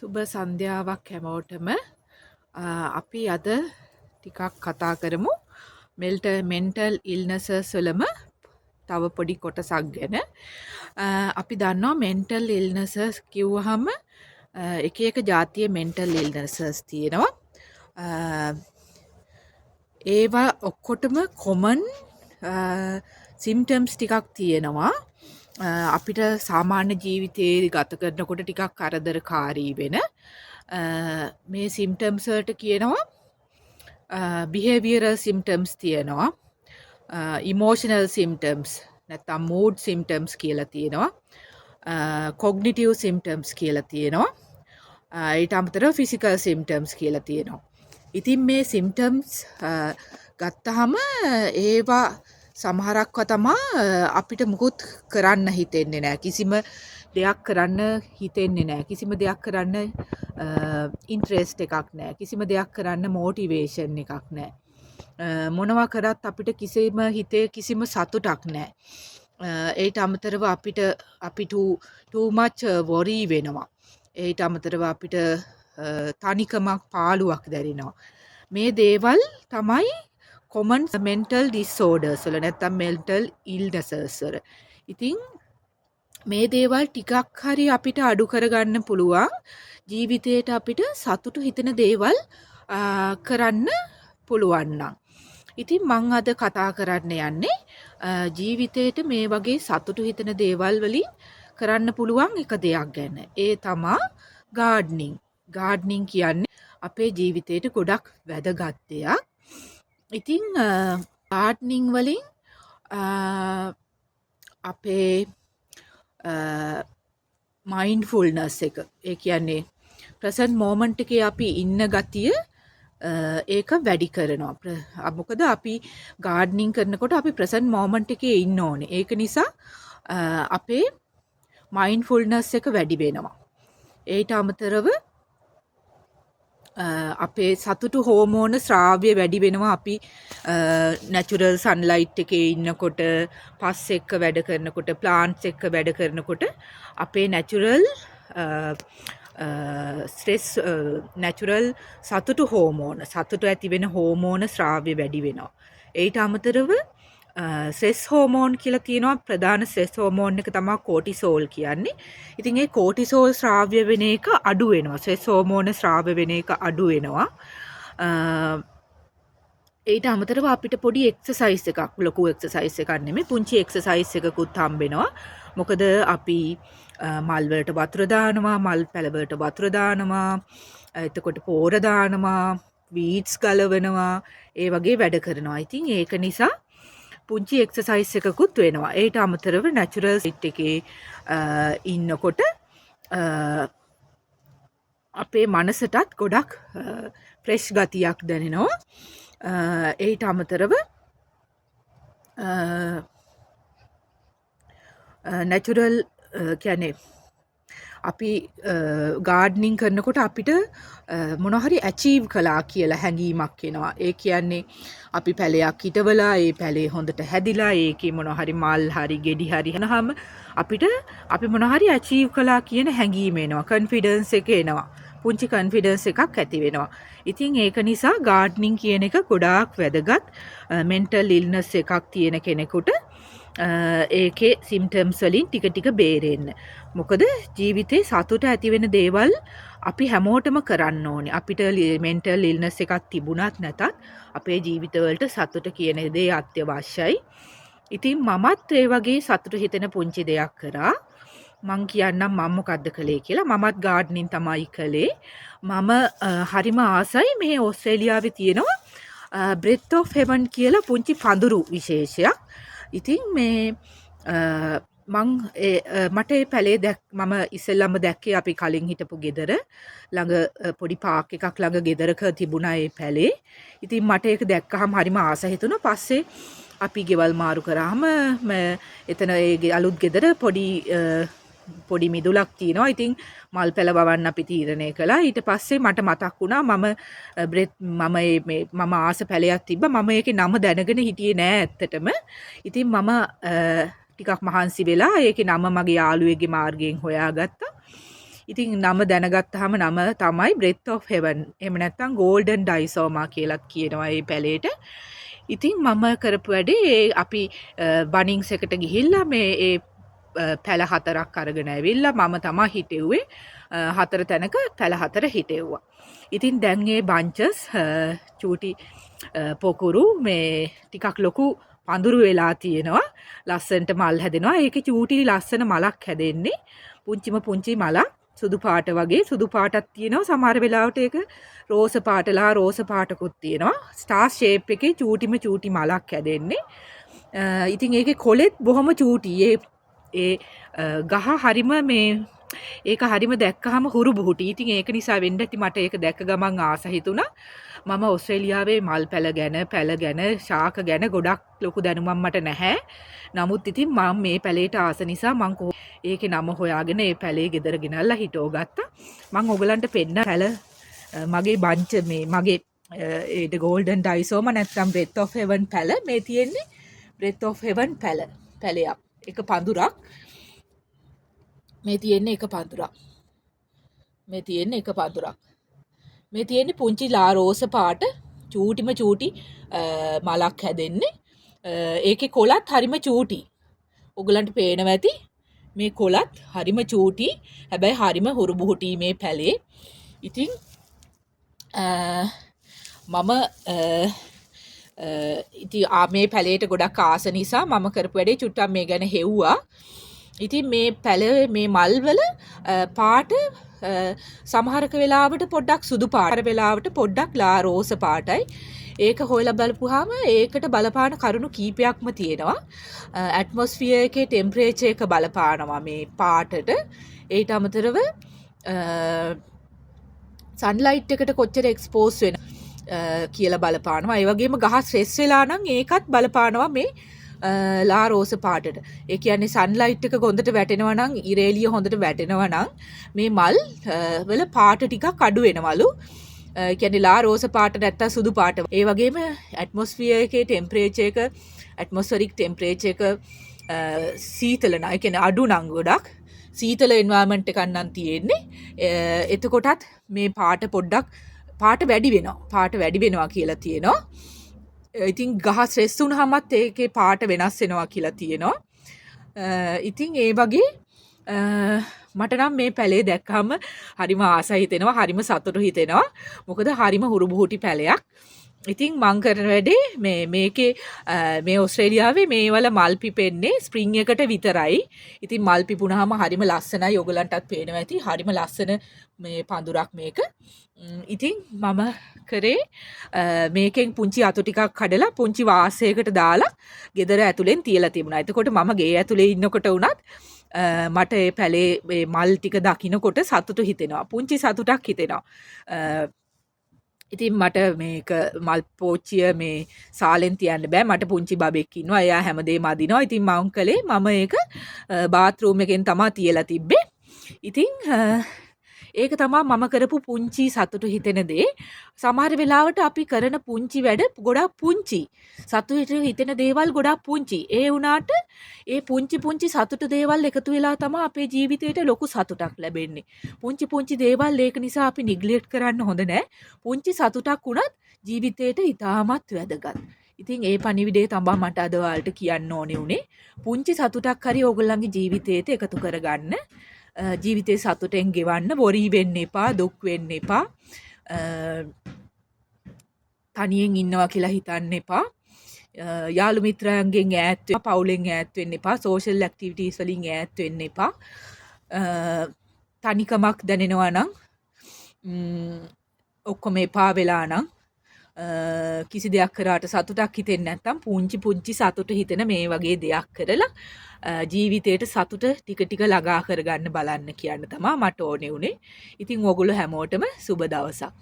සුබ සන්ධ්‍යාවක් හැමෝටම. අපි අද ටිකක් කතා කරමු මෙන්ටල් ඉල්නසස් වලම තව පොඩි කොටසක් ගැන. අපි දන්නවා මෙන්ටල් ඉල්නසස් කිව්වහම එක එක ජාතියේ මෙන්ටල් ඉල්නසස් තියෙනවා. ඒවා ඔක්කොටම කොමන් සිම්ටම්ස් ටිකක් තියෙනවා. අපිට සාමාන්‍ය ජීවිතයේ ගත කරනකොට ටිකක් කරදරකාරී වෙන මේ සිම්ටම්ස් වලට කියනවා බිහේවියරල් සිම්ටම්ස් තියෙනවා, ඉමෝෂනල් සිම්ටම්ස් නැත්නම් මූඩ් සිම්ටම්ස් කියලා තියෙනවා, කොග්නිටිව් සිම්ටම්ස් කියලා තියෙනවා, ඊට අමතරව ෆිසිකල් සිම්ටම්ස් කියලා තියෙනවා. ඉතින් මේ සිම්ටම්ස් ගත්තහම ඒවා සමහරක්ව තමා අපිට මුකුත් කරන්න හිතෙන්නේ නෑ. කිසිම දෙයක් කරන්න හිතෙන්නේ නෑ. කිසිම දෙයක් කරන්න ඉන්ට්‍රෙස්ට් එකක් නෑ. කිසිම දෙයක් කරන්න මෝටිවේෂන් එකක් නෑ. මොනවා කරත් අපිට කිසිම හිතේ කිසිම සතුටක් නෑ. ඊට අමතරව අපිට අපි too much worry වෙනවා. ඊට අමතරව අපිට තනිකමක්, පාළුවක් දැනෙනවා. මේ දේවල් තමයි කොමන් මෙන්ටල් ඩිසෝඩර්ස් වල නැත්තම් මෙන්ටල් ඉල්නසස් වල. ඉතින් මේ දේවල් ටිකක් හරි අපිට අඩු කරගන්න පුළුවන් ජීවිතේට අපිට සතුටු හිතෙන දේවල් කරන්න පුළුවන් නම්. ඉතින් මං අද කතා කරන්න යන්නේ ජීවිතේට මේ වගේ සතුටු හිතෙන දේවල් වලින් කරන්න පුළුවන් එක දෙයක් ගැන. ඒ තමා ගාඩ්නින්. ගාඩ්නින් කියන්නේ අපේ ජීවිතේට ගොඩක් වැදගත් දෙයක්. ඉතින් ගාඩ්නින් වලින් අපේ මයින්ඩ්ෆුල්නස් එක, ඒ කියන්නේ ප්‍රසන්ට් මොමන්ට් එකේ අපි ඉන්න ගතිය, ඒක වැඩි කරනවා. මොකද අපි ගාඩ්නින් කරනකොට අපි ප්‍රසන්ට් මොමන්ට් එකේ ඉන්න ඕනේ. ඒක නිසා අපේ මයින්ඩ්ෆුල්නස් එක වැඩි වෙනවා. ඊට අමතරව අපේ සතුටු හෝමෝන ශ්‍රාව්‍ය වැඩි වෙනවා. අපි නැචරල් සන්ලයිට් එකේ ඉන්නකොට, පස් එක්ක වැඩ කරනකොට, ප්ලාන්ට්ස් එක්ක වැඩ කරනකොට අපේ නැචරල් ස්ට්‍රෙස්, නැචරල් සතුටු හෝමෝන, සතුට ඇති වෙන හෝමෝන ශ්‍රාව්‍ය වැඩි වෙනවා. ඊට අමතරව ස්ට්‍රෙස් හෝමෝන් කියලා තියෙනවා. ප්‍රධාන ස්ට්‍රෙස් හෝමෝන් එක තමයි කෝටිසෝල් කියන්නේ. ඉතින් ඒ කෝටිසෝල් ශ්‍රාව්‍ය වෙන එක අඩු වෙනවා. ස්ට්‍රෙස් හෝමෝන ශ්‍රාව්‍ය වෙන එක අඩු වෙනවා. ඊට අමතරව අපිට පොඩි එක්සර්සයිස් එකක්, ලොකු එක්සර්සයිස් එකක් නෙමෙයි, පුංචි එක්සර්සයිස් එකකුත් හම්බෙනවා. මොකද අපි මල් වලට වතුර දානවා, මල් පැල වලට වතුර දානවා, එතකොට පෝර දානවා, වීඩ්ස් ගලවනවා, ඒ වගේ වැඩ කරනවා. ඉතින් ඒක නිසා පුංචි එක්සර්සයිස් එකකුත් වෙනවා. ඊට අමතරව නැචරල් ලයිට් එකේ ඉන්නකොට අපේ මනසටත් ගොඩක් ෆ්‍රෙෂ් ගතියක් දැනෙනවා. ඊට අමතරව නැචරල් කියන්නේ අපි ගාඩ්නින් කරනකොට අපිට මොනවා හරි ඇචීව් කළා කියලා හැඟීමක් එනවා. ඒ කියන්නේ අපි පැලයක් හිටවලා ඒ පැලේ හොඳට හැදිලා ඒකේ මොනවා හරි මල් හරි ගෙඩි හරි එනහම අපිට අපි මොනවා හරි ඇචීව් කළා කියන හැඟීම එනවා. කන්ෆිඩන්ස් එක එනවා. පුංචි කන්ෆිඩන්ස් එකක් ඇති වෙනවා. ඉතින් ඒක නිසා ගාඩ්නින් කියන එක ගොඩාක් වැදගත් මෙන්ටල් ඉල්නස් එකක් තියෙන කෙනෙකුට ඒකේ සිම්ටම්ස් වලින් ටික ටික බේරෙන්න. මොකද ජීවිතේ සතුට ඇති වෙන දේවල් අපි හැමෝටම කරන්න ඕනේ. අපිට මෙන්ටල් ඉල්නස් එකක් තිබුණත් නැතත් අපේ ජීවිතවලට සතුට කියන දේ අත්‍යවශ්‍යයි. ඉතින් මමත් ඒ වගේ සතුට හිතෙන පුංචි දෙයක් කරා. මං කියන්නම් මම මොකද්ද කළේ කියලා. මමත් ගාඩ්නින් තමයි කළේ. මම හරිම ආසයි, මේ ඕස්ට්‍රේලියාවේ තියෙනවා බ්‍රෙත් ඔෆ් හෙවන් කියලා පුංචි පඳුරු විශේෂයක්. ඉතින් මේ මං මට ඒ පැලේ මම ඉස්සෙල්ලම දැක්කේ අපි කලින් හිටපු ගෙදර ළඟ පොඩි පාක් එකක් ළඟ ගෙදරක තිබුණා ඒ පැලේ. ඉතින් මට ඒක දැක්කහම හරිම ආස හිතුණා. පස්සේ අපි ගෙවල් මාරු කරාම එතන ඒ අලුත් ගෙදර පොඩි පොඩි මිදුලක් තියෙනවා. ඉතින් මල් පැල වවන්න අපි තීරණය කළා. ඊට පස්සේ මට මතක් වුණා මම බ්‍රෙත් මම මේ මම ආස පැලයක් තිබ්බා. මම ඒකේ නම දැනගෙන හිටියේ නෑ ඇත්තටම. ඉතින් මම ටිකක් මහන්සි වෙලා ඒකේ නම මගේ යාළුවෙක්ගේ මාර්ගයෙන් හොයාගත්තා. ඉතින් නම දැනගත්තාම නම තමයි බ්‍රෙත් ඔෆ් හෙවන්. එහෙම නැත්නම් ගෝල්ඩන් ඩයිසෝමා කියලත් කියනවා මේ පැලේට. ඉතින් මම කරපු වැඩේ ඒ අපි බනින්ග්ස් එකට ගිහිල්ලා මේ ඒ පැල හතරක් අරගෙන ඇවිල්ලා මම තමා හිටෙව්වේ. හතර තැනක පැල හතර හිටෙව්වා. ඉතින් දැන් ඒ බංචස් චූටි පොකුරු මේ ටිකක් ලොකු පඳුරු වෙලා තියෙනවා. ලස්සනට මල් හැදෙනවා. ඒකේ චූටි ලස්සන මලක් හැදෙන්නේ. පුංචිම පුංචි මලක්. සුදු පාට වගේ සුදු පාටක් තියෙනවා. සමහර වෙලාවට ඒක රෝස පාටලා රෝස පාටකුත් තියෙනවා. ස්ටාර් ෂේප් එකේ චූටිම චූටි මලක් හැදෙන්නේ. ඉතින් ඒකේ කොළෙත් බොහොම චූටි. ඒ ඒ ගහ හරිම මේ ඒක හරිම දැක්කහම හුරු බුහුටි. ඉතින් ඒක නිසා වෙන්න ඇති මට ඒක දැක්ක ගමන් ආස හිතුණා. මම ඕස්ට්‍රේලියාවේ මල් පැල ගැන, පැල ගැන, ශාක ගැන ගොඩක් ලොකු දැනුමක් මට නැහැ. නමුත් ඉතින් මම මේ පැලේට ආස නිසා මං ඒකේ නම හොයාගෙන ඒ පැලේ ගෙදර ගෙනල්ලා හිටව ගත්තා. මං ඔයගලන්ට පෙන්න පැල මගේ බංච මේ මගේ ඒ ගෝල්ඩන් ඩයිසෝම නැත්තම් බ්‍රෙත් ඔෆ් හෙවන් පැල මේ තියෙන්නේ. බ්‍රෙත් ඔෆ් හෙවන් පැලයක්. එක පඳුරක්. මේ තියෙන්නේ එක පඳුරක්. මේ තියෙන්නේ එක පඳුරක්. මේ තියෙන්නේ පුංචි ලා රෝස පාට චූටිම චූටි මලක් හැදෙන්නේ. ඒකේ කොළත් හරිම චූටි. ඔයගලන්ට පේනවා ඇති මේ කොළත් හරිම චූටි. හැබැයි හරිම හුරු බුහුටි මේ පැලේ. ඉතින් මම ඉතින් මේ පැලේට ගොඩක් ආස නිසා මම කරපු වැඩේ චුට්ටක් මේ ගැන හෙව්වා. ඉතින් මේ පැල මේ මල් වල පාට සමහරක වෙලාවට පොඩ්ඩක් සුදු පාට වෙලාවට පොඩ්ඩක් ලා රෝස පාටයි. ඒක හොයලා බලපුවාම ඒකට බලපාන කරුණු කීපයක්ම තියෙනවා. ඇට්මොස්ෆියර් එකේ ටෙම්පරේචර් එක බලපානවා මේ පාටට. ඊට අමතරව සන්ලයිට් එකට කොච්චර එක්ස්පෝස් වෙන කියලා බලපානවා. ඒ වගේම ගහ ස්ට්‍රෙස් වෙලා නම් ඒකත් බලපානවා මේ ලා රෝස පාටට. ඒ කියන්නේ සන්ලයිට් එක හොඳට වැටෙනවා නම්, ඉර එළිය හොඳට වැටෙනවා නම් මේ මල් වල පාට ටිකක් අඩු වෙනවලු. ඒ කියන්නේ ලා රෝස පාට නැත්තම් සුදු පාට. ඒ වගේම ඇට්මොස්ෆියර් එකේ ටෙම්පරේචර් එක, ඇට්මොස්ෆරික් ටෙම්පරේචර් එක සීතල නම්, ඒ කියන්නේ අඩු නම්, ගොඩක් සීතල එන්වයරන්මන්ට් එකක් නම් තියෙන්නේ. එතකොටත් මේ පාට පොඩ්ඩක් පාට වැඩි වෙනවා. පාට වැඩි වෙනවා කියලා තියෙනවා. ඉතින් ගහ ස්ට්‍රෙස් වුණාමත් ඒකේ පාට වෙනස් වෙනවා කියලා තියෙනවා. ඉතින් ඒ වගේ මට නම් මේ පැලේ දැක්කම හරිම ආසයි හිතෙනවා, හරිම සතුටු හිතෙනවා. මොකද හරිම හුරු බුහුටි පැලයක්. ඉතින් මං කරන වැඩේ මේ මේකේ මේ ඕස්ට්‍රේලියාවේ මේ වල මල් පිපෙන්නේ ස්ප්‍රින්ග් එකට විතරයි. ඉතින් මල් පිපුණාම හරිම ලස්සනයි. ඔයගලන්ටත් පේනවා ඇති. හරිම ලස්සන මේ පඳුරක් මේක. ඉතින් මම කරේ මේකෙන් පුංචි අතු ටිකක් කඩලා පුංචි වාසයකට දාලා ගෙදර ඇතුලෙන් තියලා තිබුණා. එතකොට මම ගේ ඇතුලේ ඉන්නකොට වුණත් මට ඒ පැලේ මේ මල් ටික දකිනකොට සතුටු හිතෙනවා. පුංචි සතුටක් හිතෙනවා. ඉතින් මට මේක මල් පෝච්චිය මේ සාලෙන් තියන්න බෑ. මට පුංචි බබෙක් ඉන්නවා. එයා හැමදේම අදිනවා. ඉතින් මං කළේ මම ඒක බාත්රූම් එකෙන් තමා තියලා තිබ්බේ. ඉතින් ඒක තමා මම කරපු පුංචි සතුටු හිතෙන දේ. සමහර වෙලාවට අපි කරන පුංචි වැඩ ගොඩාක් පුංචි. සතුටු හිතෙන දේවල් ගොඩාක් පුංචි. ඒ වුණාට ඒ පුංචි පුංචි සතුටු දේවල් එකතු වෙලා තමා අපේ ජීවිතේට ලොකු සතුටක් ලැබෙන්නේ. පුංචි පුංචි දේවල් ඒක නිසා අපි නිග්ලෙක්ට් කරන්න හොඳ නෑ. පුංචි සතුටක් වුණත් ජීවිතේට ඉතාමත් වැදගත්. ඉතින් ඒ පණිවිඩය තමා මට අද ඔයාලට කියන්න ඕනේ වුණේ. පුංචි සතුටක් හරි ඕගොල්ලන්ගේ ජීවිතේට එකතු කරගන්න. ජීවිතේ සතුටෙන් ගෙවන්න, වොරී වෙන්න එපා, දුක් වෙන්න එපා. තනියෙන් ඉන්නවා කියලා හිතන්න එපා. යාළු මිත්‍රයන්ගෙන් ඈත් වෙන්න, පවුලෙන් ඈත් වෙන්න එපා, සෝෂල් ඇක්ටිවිටීස් වලින් ඈත් වෙන්න එපා. තනිකමක් දැනෙනවා නම්, ඔක්කොම එපා වෙලා නම්, කිසි දෙයක් කරාට සතුටක් හිතෙන්නේ නැත්නම් පුංචි පුංචි සතුට හිතෙන මේ වගේ දෙයක් කරලා ජීවිතේට සතුට ටික ටික ළඟා කරගන්න බලන්න කියන්න තමා මට ඕනේ වුණේ. ඉතින් ඔයගොල්ලෝ හැමෝටම සුබ දවසක්.